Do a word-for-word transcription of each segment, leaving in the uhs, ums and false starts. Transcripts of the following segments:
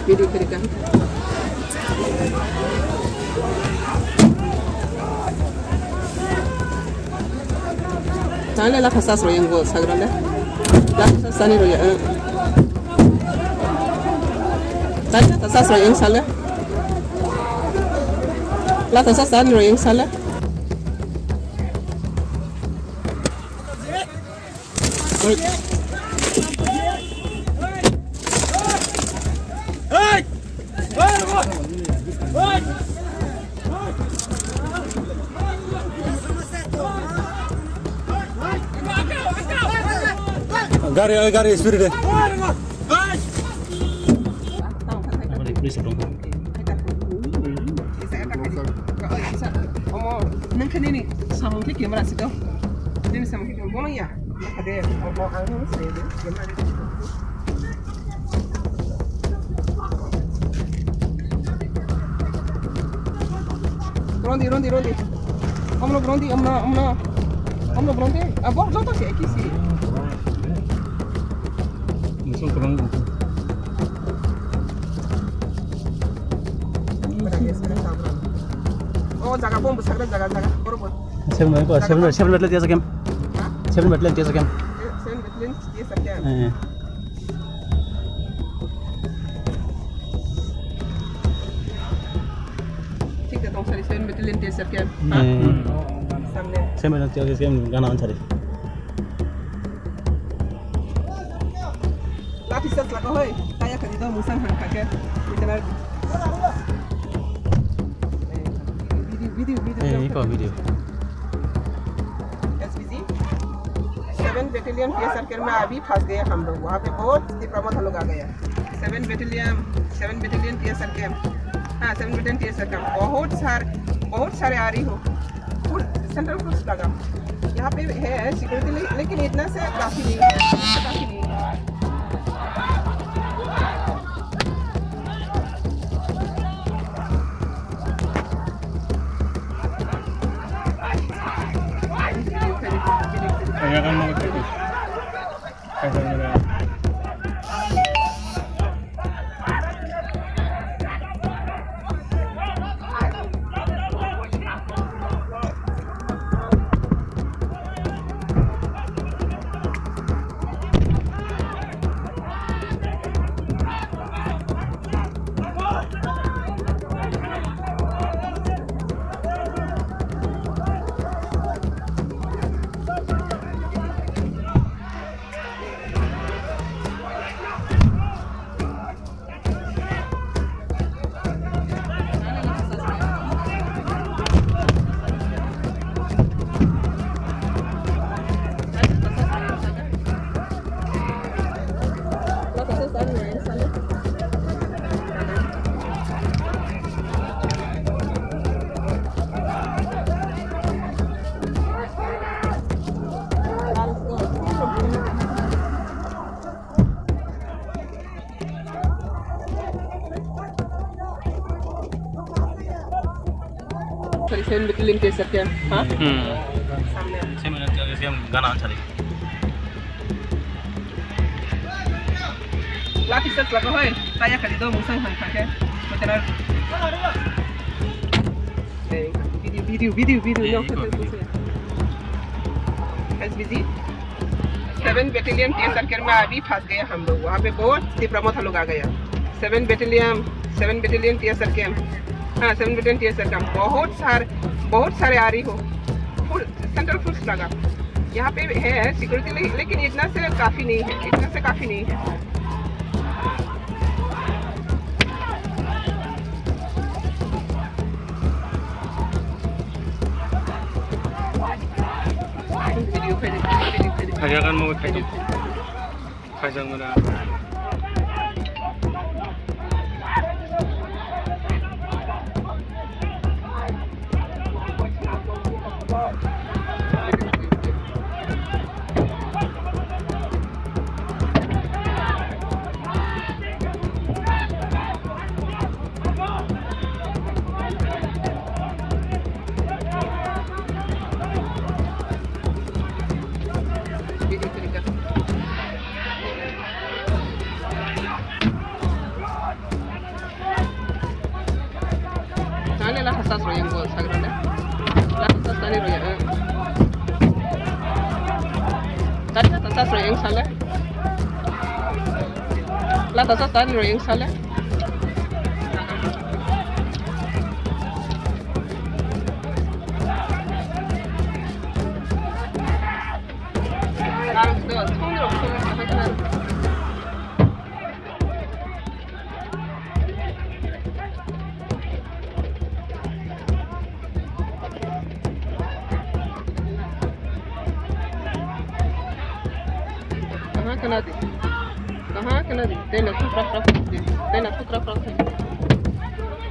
Video khe rikha. Tale lakha sas roi wngbo sagra le. Lakha sas sani roi, eh. Tale lakha sas roi wng sale. Lakha sas sani roi wng sale. Gari, oi, gari, speed de. Omo, nang khe nini samung khe camera si do. Nini samung khe camera bono ya. Nang khe de, omo, ang nang se de, camera de. Rondi, rondi, rondi. Omno rondi, omno, omno. Omno rondi. Ah, bo, joto se, eki si. Musul kurang. Oh, jaga bom bwsakra jaga, jaga. Boro bo. Seven, seven, seven battalion tiya sakem. Ha? Seven battalion tiya sakem. Eh, seven battalion tiya sakem. Eh. Thik da tong sari seven battalion tiya sakem. Ha? Eh. Samne. Seven battalion tiya sakem gana ansari. Lathi sas laka hoi, kaya kari do musang hang kake. Itana. Video, video, video. Eh, iko video. SPG, seven battalion टीएसआरके में अभी फंस गए हम लोग, वहाँ पे बहुत तीव्र मत लोग आ गया। सेवन बटालियन, सेवन बटालियन टीएसआरके, हाँ, सेवन बटालियन टीएसआरके, बहुत सार, बहुत सारे आ रही हो। फुल सेंट्रल फोर्स लगा। यहाँ पे है सिक्योरिटी, ले-, लेकिन इतना से काफी नहीं है, इतना से काफी नहीं है। Kaya kan mau gitu. Sorry, seven battalion टीएसआरके, हाँ? Hmm. Seven battalion gana ansari. Lathi sas laka hoi, kaya kari do musang hang kake. Beterar. Eh, video, video, video, video, eh, no, iko, kate video. SPG, seven battalion टीएसआरके में अभी फंस गए हम लोग, वहाँ पे बहुत तीव्र मत लोग आ गया। सेवन बटालियन, सेवन बटालियन टीएसआरके, हाँ, सेवन बटालियन टीएसआरके, बहुत सार-, बहुत सारे आ रही हो, फुल सेंट्रल फोर्स लगा। यहाँ पे है सिक्योरिटी, ले-, लेकिन इतना से काफी नहीं है, इतना से काफी नहीं है। Kaya kan mau gitu. Kaya mana? Sas roi yang gol sagra le. Lata sas tani roi yang. Tani lata sas roi yang sale. Lata sas tani roi yang sale. Kaha kana di? Kaha kana di? Tena tu prak prak di. Tena tu prak prak di.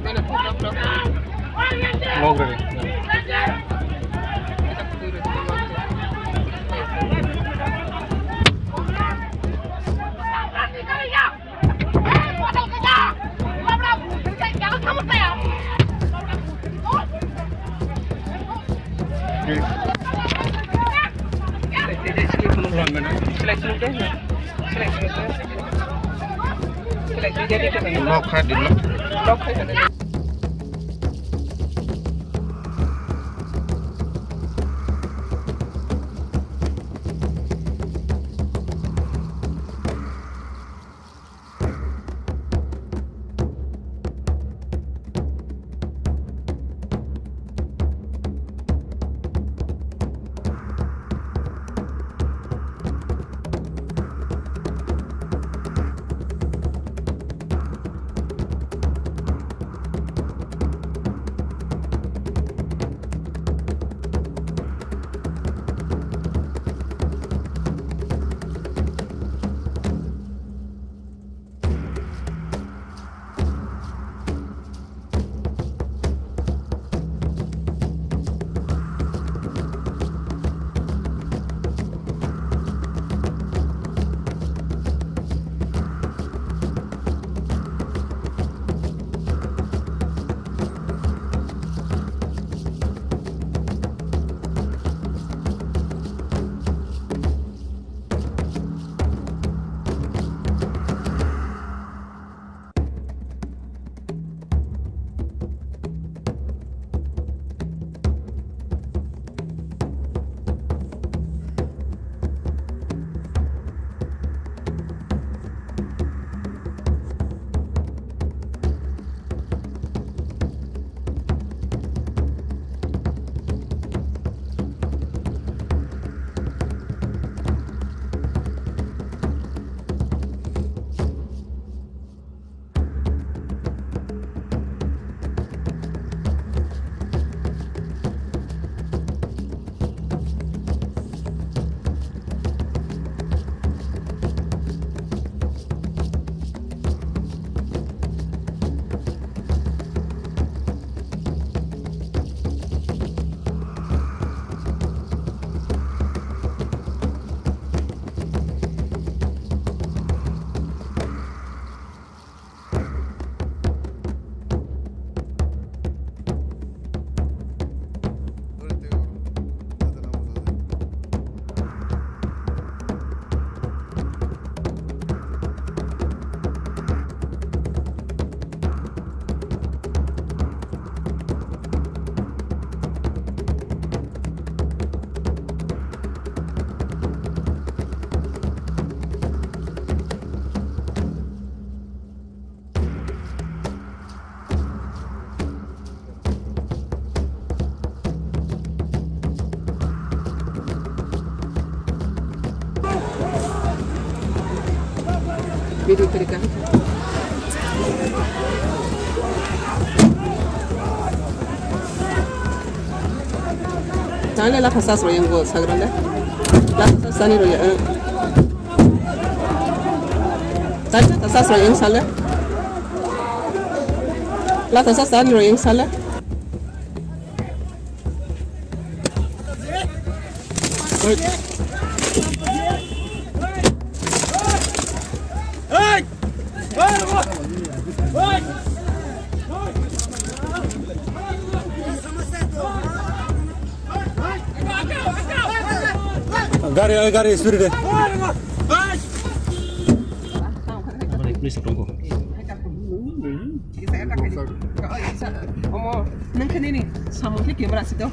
Tena tu prak prak. Log re. Nok kha di nok. Bidi kari ka. Tane la khasa sro yang go sagrande. La khasa sani ro ya. Tane la khasa sro yang sale. La khasa sani ro yang sale. Gari, oi, gari, speed de. Police tongkho. Omo, nang khe nini samung khe camera si do.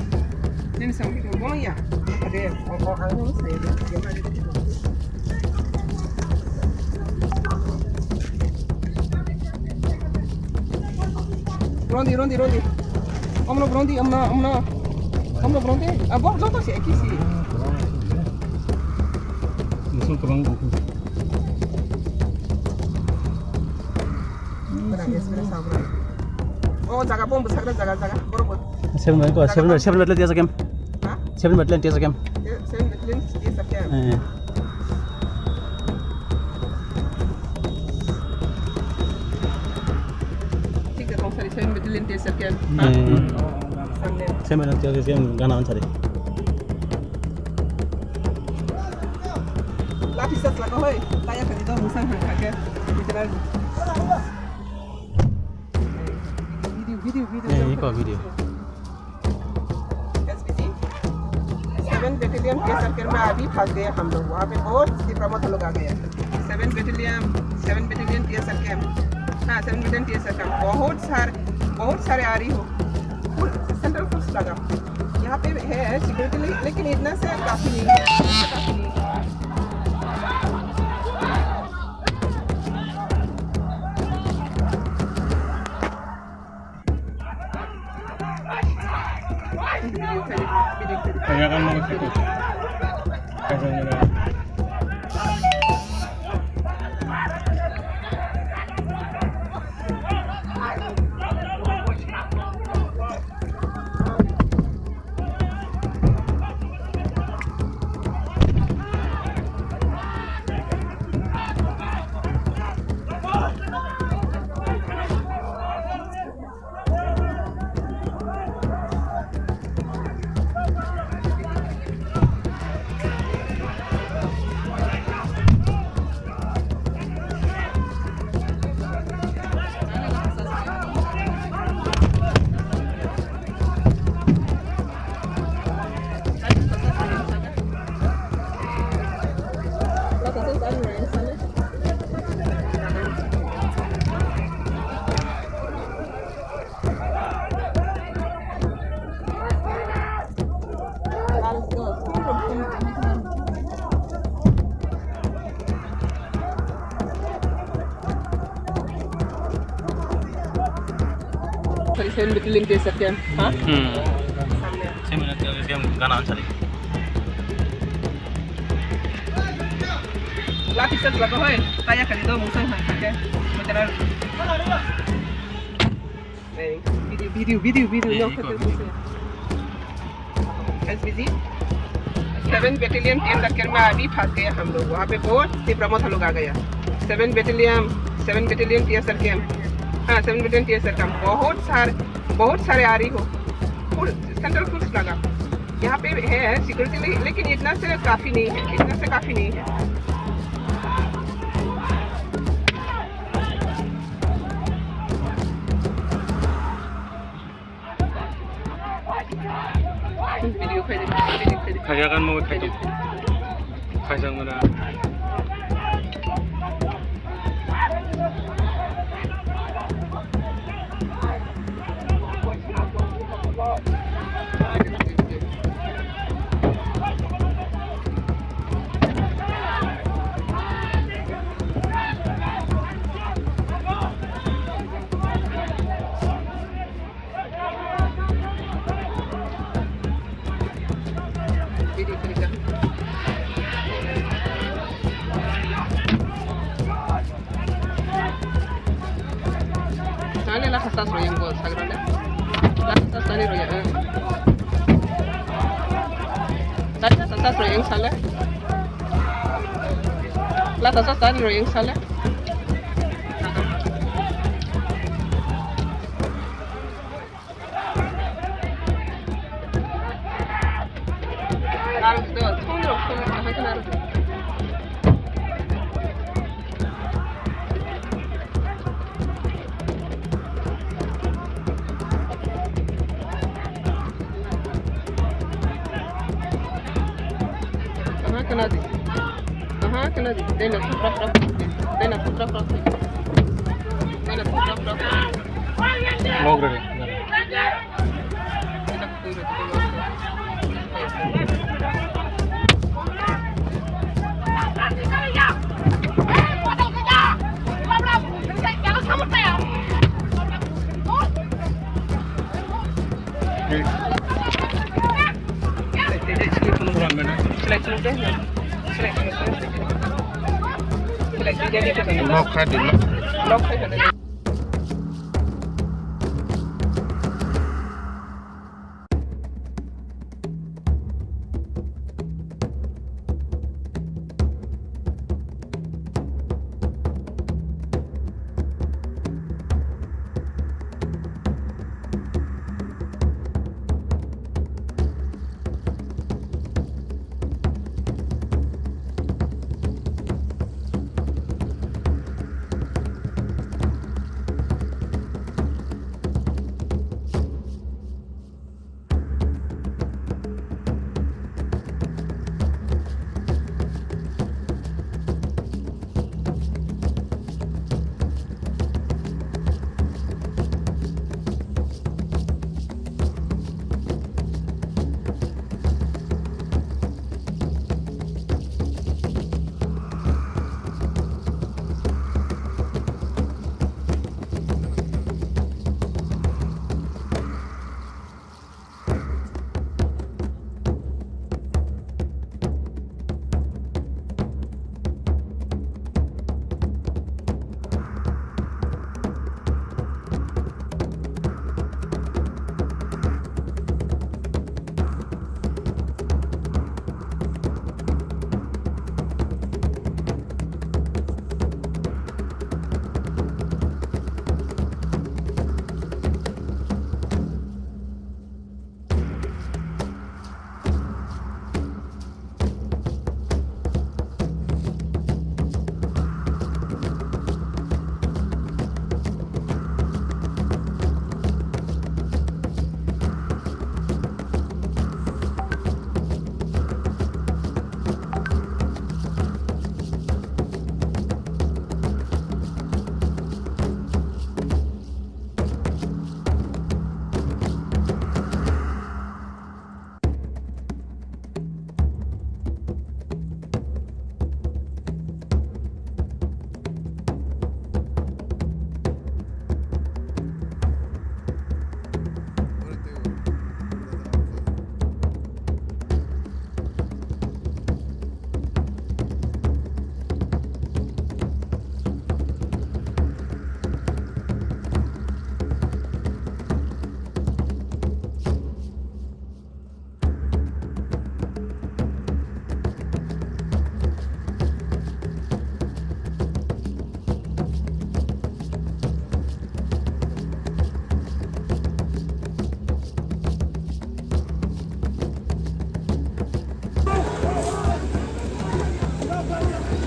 Nini samung khe camera bono ya. Ade, o, o, ang nang sai do camera. Rondi, rondi, rondi. Omno rondi, omno, omno. Omno rondi. Ah, bo, joto si, ekisi. Musul kebang buku. Oh, jaga bom besar jaga, jaga. Boro boro. Seven battalion, seven, seven battalion tiasa camp. Ha? Seven battalion tiasa camp. Seven battalion tiasa camp. Eh. Thik ase, tong sari seven battalion tiasa camp. Eh. Samne. Seven battalion tiasa camp gana on sari. Lathi sas laga hoi, taya kani do musang hang kake. Video, video, video. Eh, iko video. SPG, seven battalion TSR camp में अभी फंस गए हम लोग। वहाँ पे बहुत तीव्र मत लोग आ गए। Seven battalion, seven battalion TSR camp. हाँ, सेवन बटालियन टीएसआर कैंप। बहुत सारे, बहुत सारे आ रही हो। फुल, सेंट्रल फोर्स लगा। यहाँ पे है सिक्योरिटी, ले-, लेकिन इतना से काफी नहीं है। काफी नहीं है। Kaya kan mau ke situ. Kaya kan mau. Sorry, seven battalion tiasa camp, ha? Hmm. Seven battalion tiasa camp gana on sari. Lathi sas laga hoi, taya kani do musang hang kake. Mutera. Video, video, video, video. SPG, seven battalion TSR camp में अभी फंस गए हम लोग। वहाँ पे बहुत तीव्र मत लोग आ गया। Seven battalion, seven battalion TSR camp. हाँ, सेवन बटालियन टीएसआर कैंप। बहुत सारे, बहुत सारे आ रही हो। फुल, सेंट्रल फोर्स लगा। यहाँ पे है सिक्योरिटी, ले-, लेकिन इतना से काफी नहीं है, इतना से काफी नहीं है। Khajakan mo khaito. Khajang mara. Sale la khasas royang bol sagrale. La khasas sale royang. Sale la khasas royang sale. La khasas sale royang sale. Aha, kena di. Aha, kena di. Dena tu prak prak. Dena tu prak prak. Dena tu prak prak. Log rere. Log kha di, log.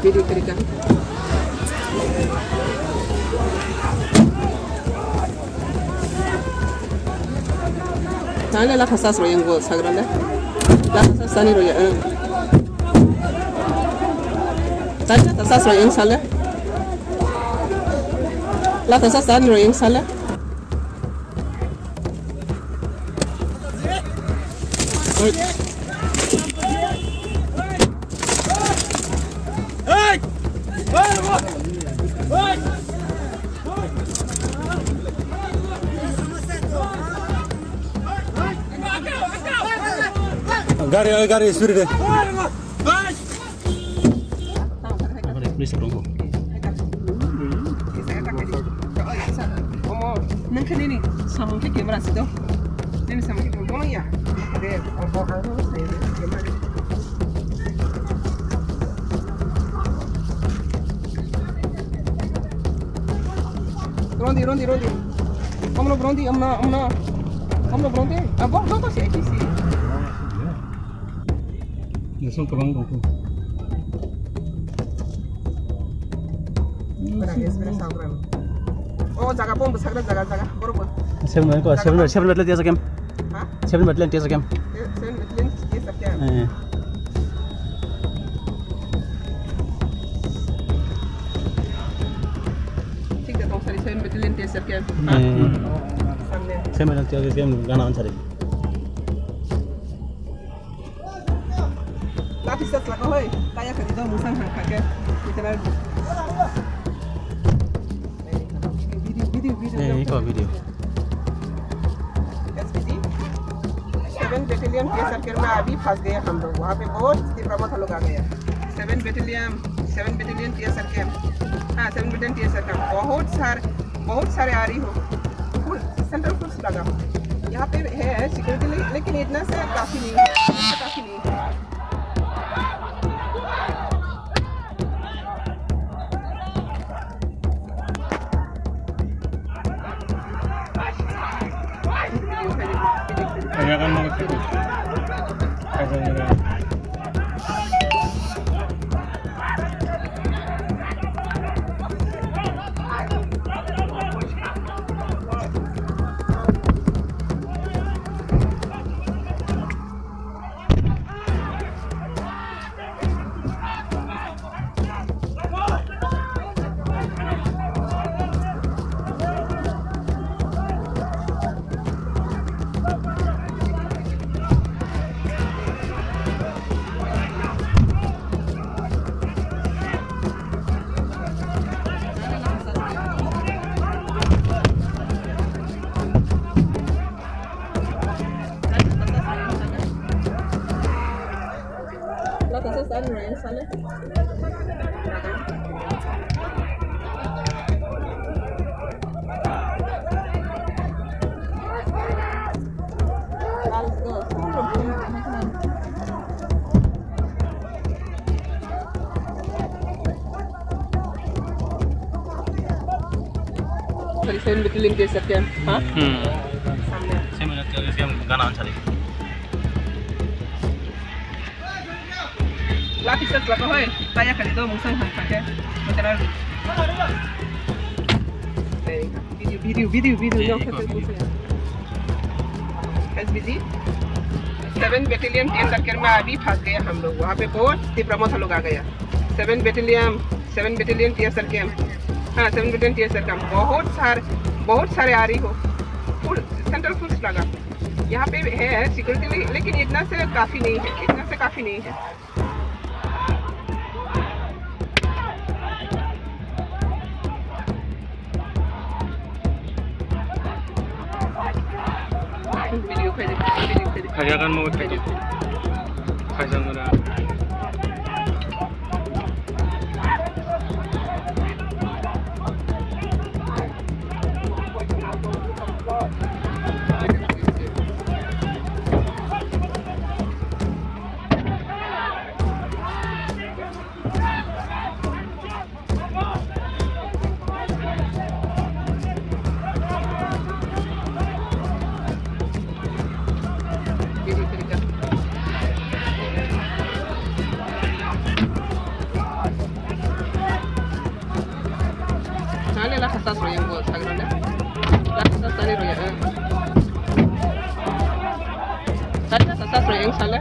Video kerja. Tale la khasas ro yang go sagrale. La khasas tani ro ya. Tale la khasas ro yang sale. La khasas tani ro yang sale. Gari, oi, gari, speed de. Omo, nang khe nini samung khe camera si do. Nini samung khe camera ya. Rondi, rondi, rondi. Amno rondi, amna, amna. Amno rondi. Abo, joto si, si. Nising kwbang dong kho. O jaga bo bwsakra jaga, jaga, borok bo. Seven, seven, seven battalion T S R camp. Ha? Seven battalion T S R camp. Seven battalion T S R camp. Eh. Thik da tong sari seven battalion T S R camp. Eh. Camera tiya ke game gana ansari. Lathi sas laka hoi, kaya kari do musang hang kake. Kita na. Video, video, video. Eh, iko video. SPG, seven battalion टीएसआरके में अभी फंस गए हम लोग। वहाँ पे बहुत तीव्र मत लोग आ गया। सेवन बटालियन, सेवन बटालियन टीएसआरके, हाँ, सेवन बटालियन टीएसआरके, बहुत सारे, बहुत सारे आ रही हो। फुल, सेंट्रल फोर्स लगा। यहाँ पे है सिक्योरिटी, ले-, लेकिन इतना से काफ़ी नहीं है, इतना से काफ़ी नहीं है। Sorry, seven betaling ke sir, ha? Hmm. Samne. Seven betaling ke gana ansari. Lathi sas laka hoi, kaya kari do musang hang kake. Mutana. Video, video, video, video. Eh, no, iko kake video. Musang. SPG, seven battalion टीएसआरके में अभी फंस गए हम लोग। वहाँ पे बहुत तीव्र मत लोग आ गया। सेवन बटालियन, सेवन बटालियन टीएसआरके, हाँ, सेवन बटालियन टीएसआरके, बहुत सारे, बहुत सारे आ रही हो। फुल सेंट्रल फोर्स लगा। यहाँ पे है सिक्योरिटी, ले-, लेकिन इतना से काफ़ी नहीं है, इतना से काफ़ी नहीं है। Video khaidi, video khaidi. Khaijagan mo khaidi. Khaijagan ra. Sale la khasa soyang bo sagrane. La khasa sale roya. Sale la khasa soyang sale.